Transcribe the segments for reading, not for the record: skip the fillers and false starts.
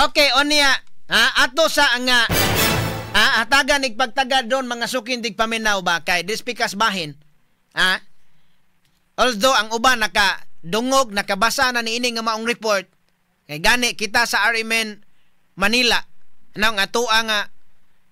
Okay, unya, ha, ato sa nga ha, hatagan igpagtagad doon mga sukin dig paminaw ba kay dispikas bahin. Ha? Although ang uban naka dungog, nakabasa na niini nga maong report kay gani kita sa RMN Manila nang atoa nga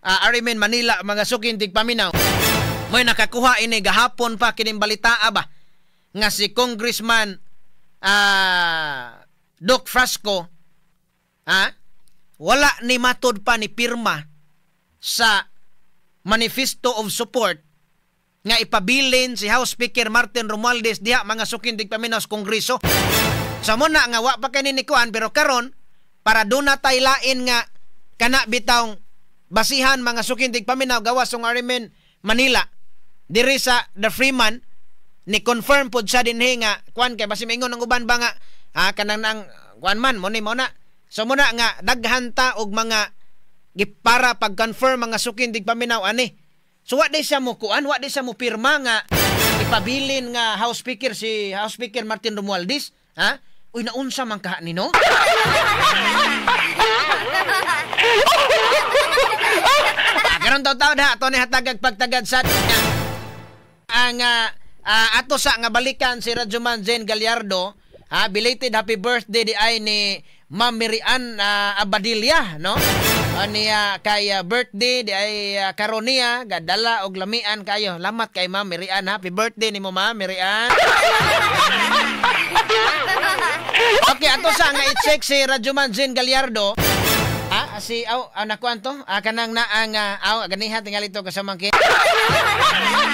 RMN Manila mga sukin dig paminaw mo'y nakakuha ini gahapon pa kining balitaa ba nga si Congressman Doc Frasco, ha, wala ni matod pa ni pirma sa manifesto of support nga ipabilin si House Speaker Martin Romualdez diha mga sukin dig paminaw sa Kongreso. Sa muna nga wa pa kani ni kuan, pero karon para duna tay lain nga kana bitawng basihan mga sukin dig paminaw gawas ng RMN Manila diri sa The Freeman ni confirm pod siya dinhi nga kuan kay basi maingon ang uban ba nga ha, kanang nang kuan man mo ni mo na. So muna nga daghan ta og mga gipara pag-confirm mga sukin dig paminaw ani. So wa di siya mo kuan, wa di siya mo pirma nga ipabilin nga House Speaker si House Speaker Martin Romualdez, ha? Uy, naunsa man kaha ni no? Karon taw-taw da ato ni hatagag pagtagad sa ang ato sa nga balikan si Radyoman Zen Gallardo, ha, belated happy birthday di ay ni Ma'am Mirian Abadilla, no? Niya kay birthday di ay karon niya gadala og lamian kayo. Lamat kay Ma'am Mirian, happy birthday nimo Ma'am Mirian. Okay, ato sa nga i-check si Radyoman Zen Gallardo. Ah, si aw nakuan to? Ah, kanang naang aw ganiha tingali to kasamangkin.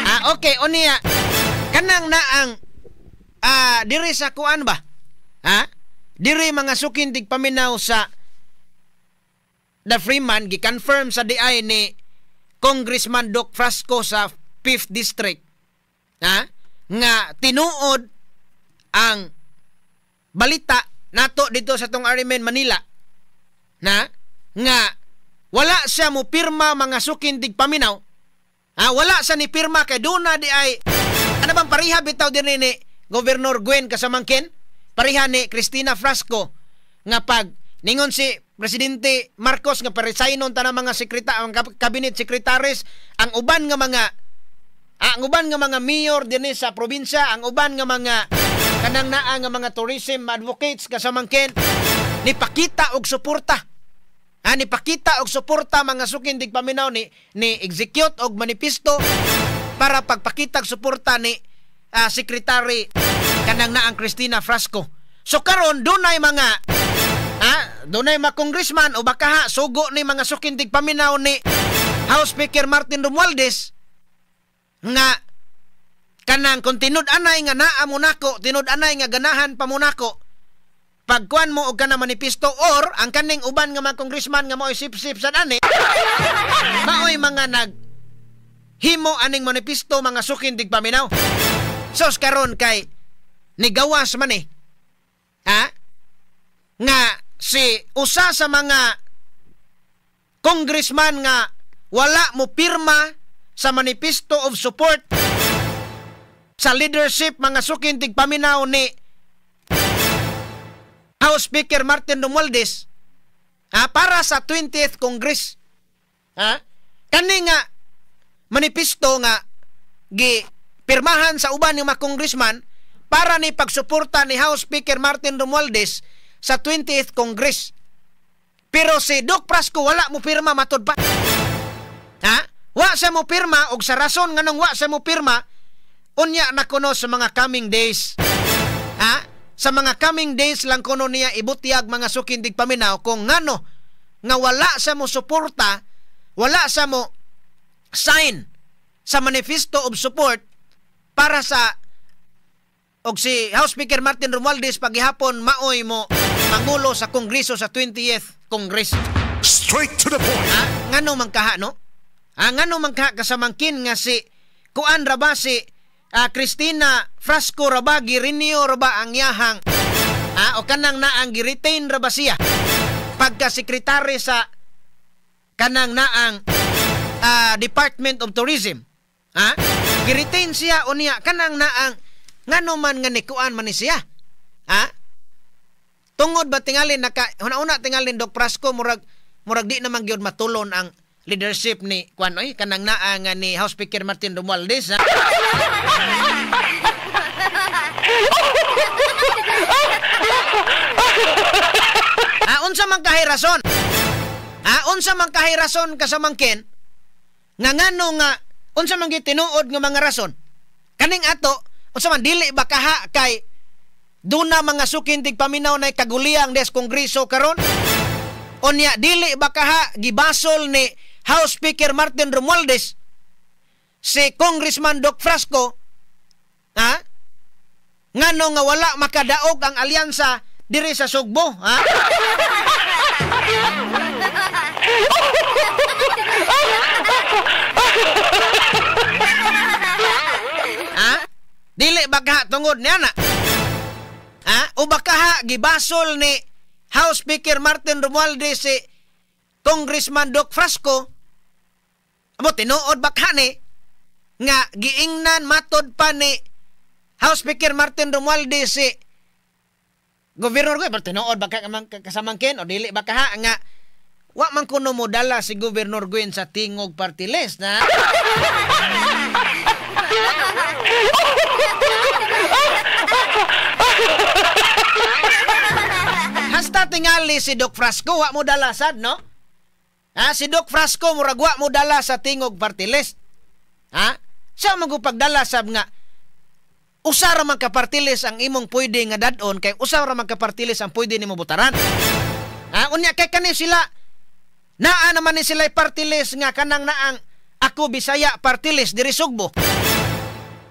Ah, okay, unya kanang naang diri sa kuan ba? Ha? Diri mga sukin dig paminaw sa The Freeman gi-confirm sa DI ni Congressman Doc Frasco sa 5th District, ha, nga tinuod ang balita nato dito sa tong RMN Manila na nga wala siya mo pirma mga sukin dig paminaw, ha, wala siya ni pirma kay duna di ay ano bang pareha bitaw din ni Governor Gwen kasamangkin, pareha ni Cristina Frasco nga pag ningon si Presidente Marcos nga paresignon ta ng mga ang cabinet secretaries, ang uban nga mga ang uban nga mga mayor dinhi sa probinsya, ang uban nga mga kanang naa nga mga tourism advocates kasamangkin nipakita og suporta. Ha, nipakita og suporta mga sukin dig paminaw ni execute og manifesto para pagpakita og suporta ni Secretary kanang naang Cristina Frasco. So karon dunay mga dunay mga congressman o baka ha, sugo ni mga sukindig paminaw ni House Speaker Martin Romualdez nga kanang kung tinud-anay nga naa mo nako, tinud-anay nga ganahan pa mo nako, pagkuan mo og kana manifesto or ang kaning uban nga mga congressman nga maoy sip-sip sa ani, maoy mga nag himo aning manifesto mga sukindig paminaw. Sos karon kay nigawas man eh, ha, nga si usa sa mga congressman nga wala mo pirma sa manifesto of support sa leadership mga sukintig paminaw ni House Speaker Martin Romualdez, ha, para sa 20th Congress, ha, kani nga manifesto nga gi pirmahan sa uban ng mga congressman para ni pagsuporta ni House Speaker Martin Romualdez sa 20th Congress. Pero si Doc Frasco wala mo pirma matod pa. Ha? Wa sa mo pirma og sa rason nganong wa sa mo pirma unya na kuno sa mga coming days. Ha? Sa mga coming days lang kuno niya ibutyag mga sukindig paminaw kung ngano nga wala sa mo suporta, wala sa mo sign sa manifesto of support para sa og si House Speaker Martin Romualdez paghihapon maoy mo mangulo sa Kongreso sa 20th Congress. Straight to the point. Ha? Ngano man kaha no? Ha, ngano man kaha kasamangkin nga si kuan ra ba si Cristina Frasco ra ba girinyo ra ba ang yahang, ha, o kanang naang gi-retain ra ba siya pagka sekretary sa kanang naang Department of Tourism, ha? Gi-retain siya unya kanang naang ngano man nga nikuan man ni siya. Ha? Tungod ba tingali naka una-una tingali Doc Frasco murag murag di naman gyud matulon ang leadership ni kuan oy kanang naa nga ni House Speaker Martin Romualdez, ha? Ha, unsa man kahay rason? Ha, unsa man kahay rason kasamangkin nga ngano nga unsa man gyud tinuod nga mga rason? Kaning ato unsa man dili ba kaha kay duna mga sukin tigpaminaw na kaguliyang des kongreso karon? Unya dili ba kaha gibasol ni House Speaker Martin Romualdez si Congressman Doc Frasco, ha? Ngano nga wala makadaog ang alyansa diri sa Sugbo, ha? Ha? Dili ba kaha tungod niya na? Ha? O baka ha gibasol ni House Speaker Martin Romualdez si Congressman Doc Frasco? Amo tinuod ba ka ni nga giingnan matod pa ni House Speaker Martin Romualdez si Governor ko, pero tinuod ba ka kasamangkin o dili ba ka ha nga wa man kuno modala si Governor Gwen sa tingog party list, na? Hasta tingali si Doc Frasco wa mo dala sad, no? Ha, si Doc Frasco murag wa mo dala sa tingog party list. Ha? Siya magupagdala sab nga usa ra man ka party list ang imong pwede nga dad-on kay usa ra man ka party list ang pwede nimo butaran. Ha, unya kay kani sila naa naman ni sila party list nga kanang naang Ako Bisaya party list diri Sugbo.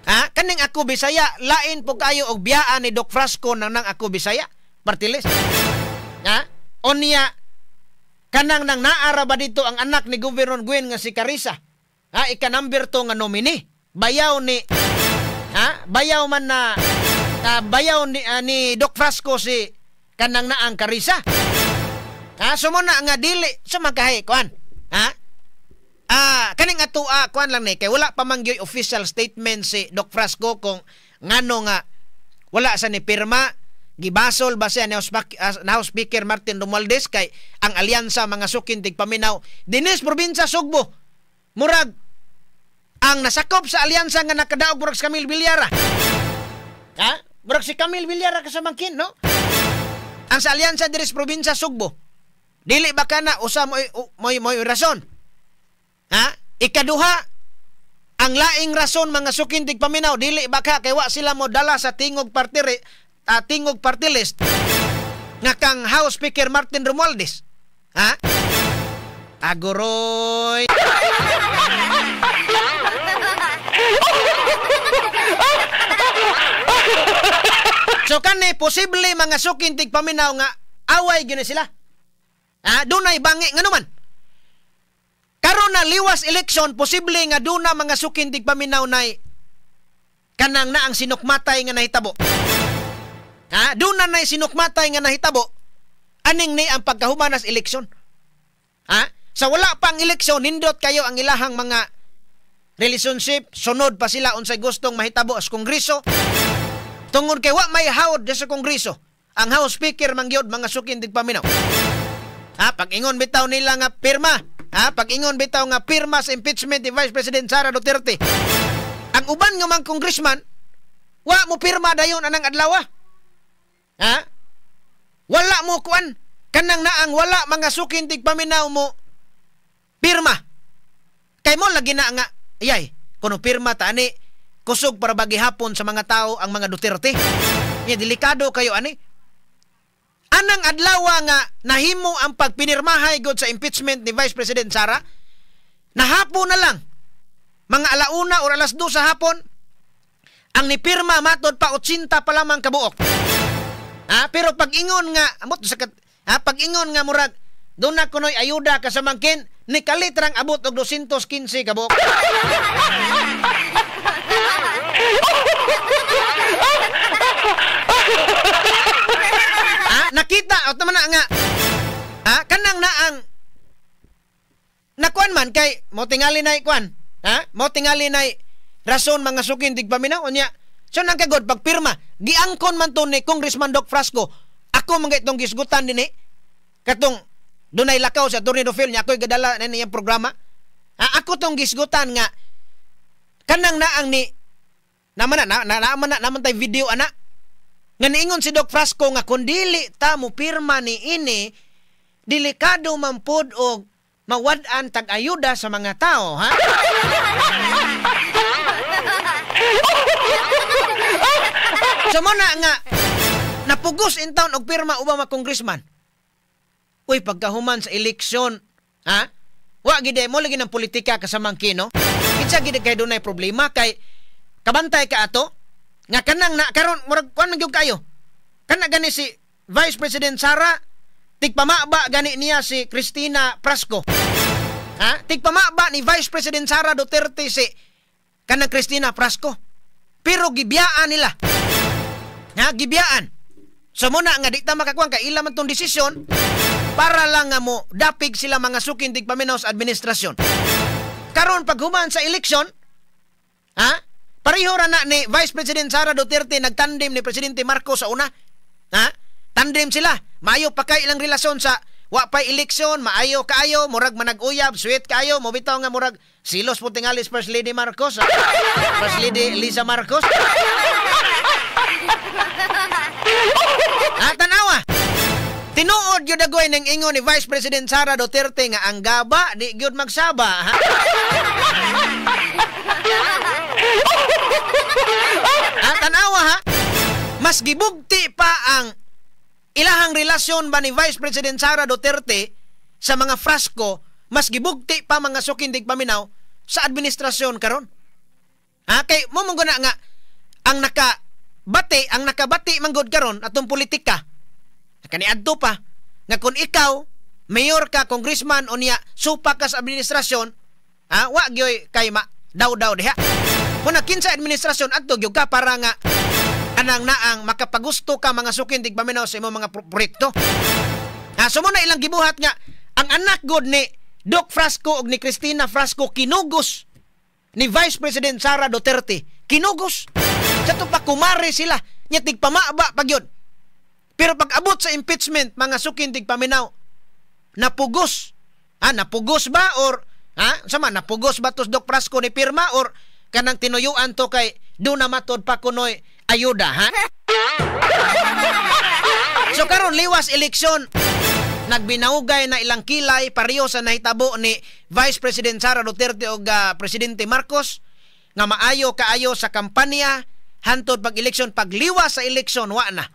Ha, kaning Ako Bisaya lain po kayo og biyaan ni Doc Frasco nang nang Ako Bisaya party list. Ha? Unya kanang nang naara ba dito ang anak ni Governor Gwen nga si Carissa? Ha, ika number 2 nga nominee. Bayaw ni, ha, bayaw man na bayaw ni, ni Doc Frasco si kanang naang Carissa. Ha, so mo na nga dili so magkahay kuan. Ha? Kaning ato kuan lang ni kay wala pa man gyud official statement si Doc Frasco kung ngano nga wala sa ni pirma. Gibasol ba siya ni House Speaker Martin Romualdez kay ang alyansa mga sukin tigpaminaw dinis probinsya Sugbo murag ang nasakop sa alyansa nga nakadaog murag si Camille Villara. Ha? Murag si Camille Villara kasamangkin, no? Ang sa alyansa dinis probinsya Sugbo dili ba kana usa moy rason? Ha? Ikaduha, ang laing rason mga sukin tigpaminaw dili ba ka kay wa sila mo dala sa tingog party tingog party list nga kang House Speaker Martin Romualdez. Ha? Agoroy. So kani posible mga sukin tigpaminaw nga away gyud sila. Ha, dunay bangi nganuman. Karon na liwas election posible nga duna mga sukin tigpaminaw nay kanang na ang sinukmatay nga nahitabo. Ha, duna nay sinukmatay nga nahitabo aning ni ang pagkahumanas eleksyon. Ha? Sa wala pang eleksyon nindot kayo ang ilahang mga relationship, sunod pa sila unsay gustong mahitabo sa kongreso. Tungod kay wa may hawd sa kongreso. Ang House Speaker mangyod mga sukin tigpaminaw. Ha, pag-ingon bitaw nila nga pirma. Ha, pag-ingon bitaw nga pirma sa impeachment ni Vice President Sara Duterte. Ang uban nga mga congressman wa mo pirma dayon anang adlaw. Ha? Wala mo kuan kanang naang wala mga sukin tigpaminaw mo pirma. Kay mo lagi na nga ayay kuno pirma ta ani kusog para bagihapon sa mga tao ang mga Duterte. Nya delikado kayo ani. Anang adlaw nga nahimo ang pagpinirmahay god sa impeachment ni Vice President Sara, nahapon na lang mga alauna or 2:00 sa hapon ang nipirma matod pa 80 pa lamang kabuok. Ha, pero pag-ingon nga amot sa ha, pag-ingon nga murag doon na kunoy ayuda kasamangkin ni kalitrang abot og 215 kabuok. Ha, nakita o tama na nga. Ha, kanang naang nakuan man kay mo tingali nay kuan. Ha, mo tingali nay rason mga sukin tigpaminaw unya. So nang kagod pagpirma, giangkon man to ni Congressman Doc Frasco. Ako man itong gisgutan dinhi katong dunay lakaw sa Attorney Rufil nya ako'y gadala na niyang programa. Ako tong gisgutan nga kanang naang ni naman na naman na naman tay video ana nga niingon si Doc Frasco nga kun dili ta mo pirma ni ini, delikado man pod og mawad-an tag-ayuda sa mga tao, ha? So muna nga napugos in town og pirma ubang mga congressman. Uy, pagkahuman sa eleksyon, ha? Wa gid mo lagi ng politika kasamang kino. Kinsa gid kay dunay problema kay kabantay ka ato nga kanang na karon murag kuan man gyud kayo. Kana gani si Vice President Sara tigpamaba gani niya si Cristina Frasco. Ha? Tigpamaba ni Vice President Sara Duterte si kanang Cristina Frasco. Pero gibiyaan nila. Ha, gibiyaan. So muna nga di ta makakuan kay ila man tong desisyon para lang nga mo dapig sila mga sukin tigpaminaw sa administrasyon. Karon paghuman sa eleksyon, ha? Pareho ra na ni Vice President Sara Duterte nagtandem ni Presidente Marcos sa una. Ha? Tandem sila. Maayo pa kay ilang relasyon sa wa pay eleksyon, maayo kaayo, murag manag-uyab, sweet kaayo, mo bitaw nga murag silos po tingali First Lady Marcos, ha? First Lady Liza Marcos. Ha, tanawa. Tinuod gyud agoy ning ingon ni Vice President Sara Duterte nga ang gaba di gyud magsaba, ha? Ha, tanawa ha. Mas gibugti pa ang ilahang relasyon ba ni Vice President Sara Duterte sa mga Frasco, mas gibugti pa mga sukindig paminaw sa administrasyon karon. Ha, kay mo mong guna nga ang nakabati manggod karon atong politika. Kaniadto pa nga kun ikaw mayor ka, congressman o niya supa ka sa administrasyon, ha, wa gyoy kay ma daw-daw diha. Muna kinsa administrasyon adto gyud ka para nga anang naang makapagusto ka mga sukindig paminaw sa imong mga proyekto. Ha, so muna ilang gibuhat nga ang anak god ni Doc Frasco og ni Cristina Frasco kinugos ni Vice President Sara Duterte. Kinugos. Sa to pa kumare sila nya tigpamaba pa gyud. Pero pag abot sa impeachment mga sukindig paminaw, napugos. Ha, napugos ba or ha, sama napugos ba tos Doc Frasco ni pirma or kanang tinuyuan to kay do na matod pa kunoy ayuda, ha? So karon liwas eleksyon, nagbinaugay na ilang kilay pareho sa nahitabo ni Vice President Sara Duterte og Presidente Marcos nga maayo kaayo sa kampanya hantod pag eleksyon, pagliwas sa eleksyon wa na.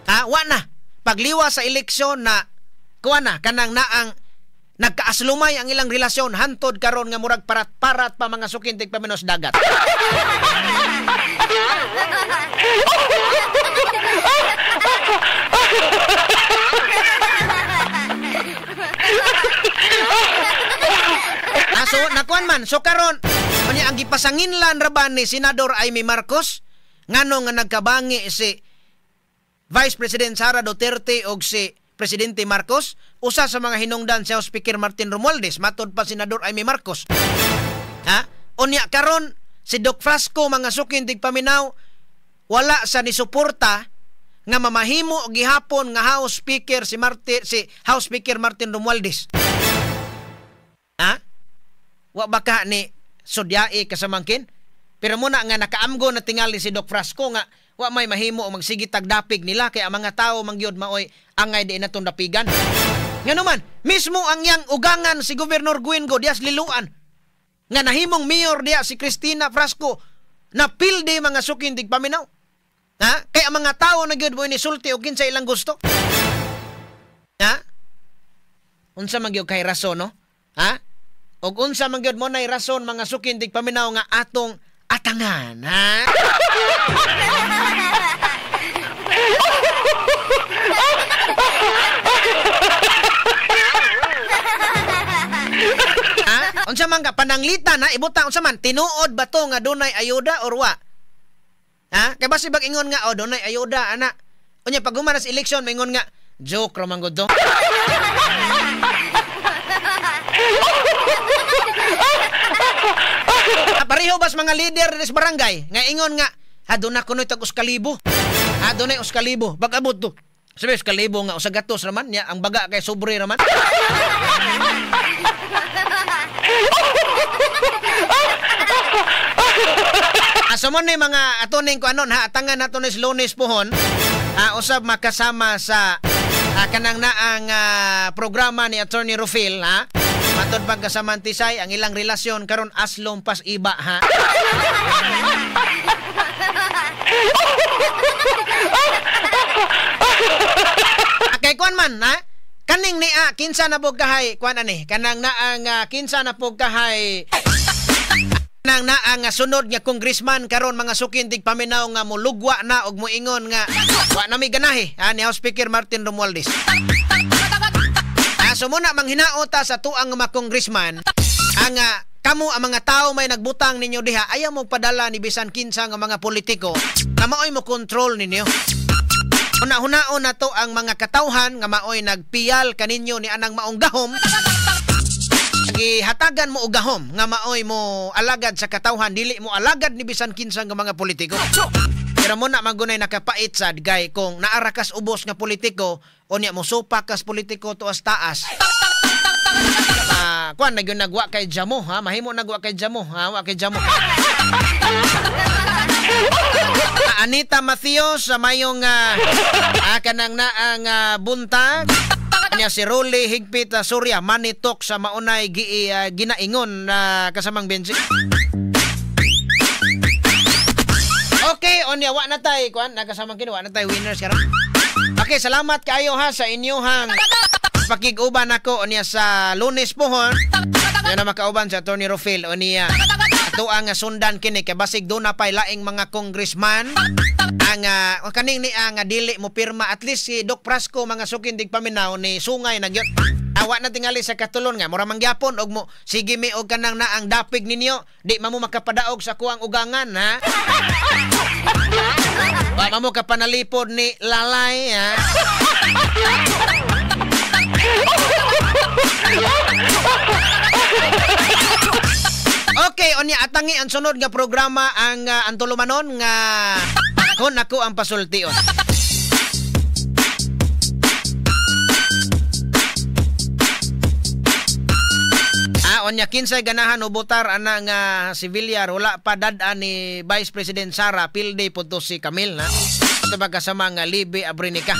Ha, wa na. Pagliwas sa eleksyon na kuha na kanang naang nagkaaslumay ang ilang relasyon hantod karon nga murag parat-parat pa mga sukintig paminos dagat. Ah, so nakuan man. So karon unya ang gipasanginlan ra ba ni Senador Amy Marcos ngano nga nagkabangi si Vice President Sara Duterte og si Presidente Marcos, usa sa mga hinungdan si House Speaker Martin Romualdez matod pa Senador Amy Marcos. Ha? Unya karon si Doc Frasco mga sukindig paminaw wala sa nisuporta nga mamahimo gihapon nga House Speaker si House Speaker Martin Romualdez. Ha? Wa baka ni sudyai kasamangkin? Pero muna nga nakaamgo na tingali si Doc Frasco nga wa may mahimo o magsige tagdapig nila kay ang mga tao mangyod maoy angay di natong dapigan. Ngano man, mismo ang yang ugangan si Governor Guingo dias Liloan nga nahimong mayor diya si Cristina Frasco na pildi mga sukindig paminaw. Ha? Kay ang mga tao na gyud mo inisulti og kinsa ilang gusto. Ha? Unsa man gyud kay rason, no? Ha? Og unsa man gyud mo nay rason mga sukindig paminaw nga atong atangan, ha? Ha? Unsa man ka pananglitan, ha? Ibutang unsa man tinuod ba to nga dunay ayuda or wa? Ha? Kay basi bag ingon nga oh dunay ayuda ana. Unya pag human sa election maingon nga joke ra man gud to. Pareho bas mga leader sa barangay nga ingon nga Ha, doon na kunoy tag 1,000. Ha, doon na 1,000. Pag-abot to. Sabi, 1,000 nga, 100 raman. Niya, ang baga kay sobre raman. Asa mo ni mga atoning ko anon ha, atangan nato ni Lunes pohon. Usab makasama sa kanang naang programa ni Attorney Rufil ha. Matod pagkasamantisay ang ilang relasyon karon aslom pas iba ha. Kay kuan man ha, kaning ni kinsa na pugkahay kuan ani kanang naang kinsa na pugkahay nang naa nga sunod nga congressman karon mga sukin tig paminaw nga molugwa na og moingon nga wa na mi ganahi ha, ni House Speaker Martin Romualdez. So muna manghinaota sa tuang mga congressman ang kamo ang mga tao may nagbutang ninyo diha, ayaw mo padala ni bisan kinsa nga mga politiko na maoy mo control ninyo. Una-hunaon na to ang mga katawhan nga maoy nagpiyal kaninyo ni anang maong gahom. Gihatagan mo og gahom nga maoy mo alagad sa katawhan, dili mo alagad ni bisan kinsa nga mga politiko. Pero mo na magunay nakapait sad gay kung naara kas ubos nga politiko o niya mo supak kas politiko tuas taas. Kuan na gyud nagwa kay jamo ha, mahimo nagwa kay jamo ha, wa kay jamo. Anita Matthews sa mayong kanang naang buntag. Niya si Rolly Higpit Surya manitok sa maunay ginaingon na kasamang Benji. Okay, onya wa na tay kuan nakasamang kini wa na tay winners karon. Okay, salamat kaayo ha sa inyuhang pakig-uban nako onya sa Lunes pohon. Yan na makauban sa Attorney Rufil onya. Ato ang sundan kini kay basig do na pay laing mga congressman ang kaning ni ang dili mo pirma, at least si Doc Prasco mga sukin dig paminaw ni sungay nagyot. Awa na tingali sa katulon nga mura mangyapon og mo sige mi og kanang naang dapig ninyo, di mamo makapadaog sa kuang ugangan ha. Wa mamo kapanalipod ni Lalay ha. Okay, onya atangi ang sunod nga programa ang antulumanon nga kon ako ang pasultion. Onya kinsay ganahan ubotar ana nga si Villar wala pa dad-an ni Vice President Sara pilde pud to si Camille na. Ato ba kasama nga Libe Abrinica.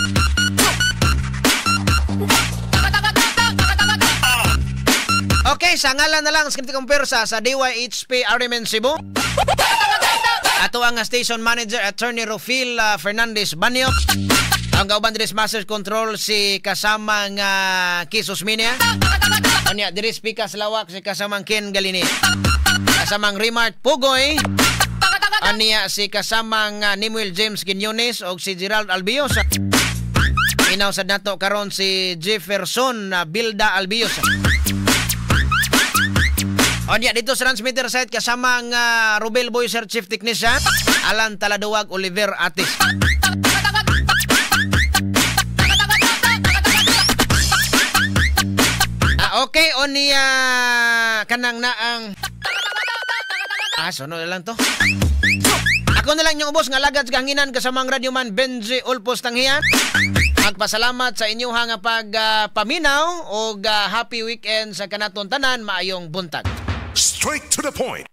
Okay, sa ngalan na lang sa kritikong persa sa DYHP RMN Cebu. Ato ang station manager Attorney Rufil Fernandez Banyo. Ang kauban diri master control si kasamang Kisos Minia. Onya diri speaker sa lawak si kasamang Ken Galini. Kasamang Remart Pugoy. Aniya si kasamang Nimuel James Quinones og si Gerald Albios. Inaw sad nato karon si Jefferson Bilda Albios. Onya dito sa transmitter site kasamang Rubel Boyser Chief Technician Alan Taladuwag Oliver Atis. Okay, onya kanang naang sunod lang to. Ako na lang yung ubos nga lagad sa kahanginan kasamang radyoman Benji Ulpos Tanghian. Magpasalamat sa inyong nga pagpaminaw og happy weekend sa kanaton tanan, maayong buntag. Straight to the point.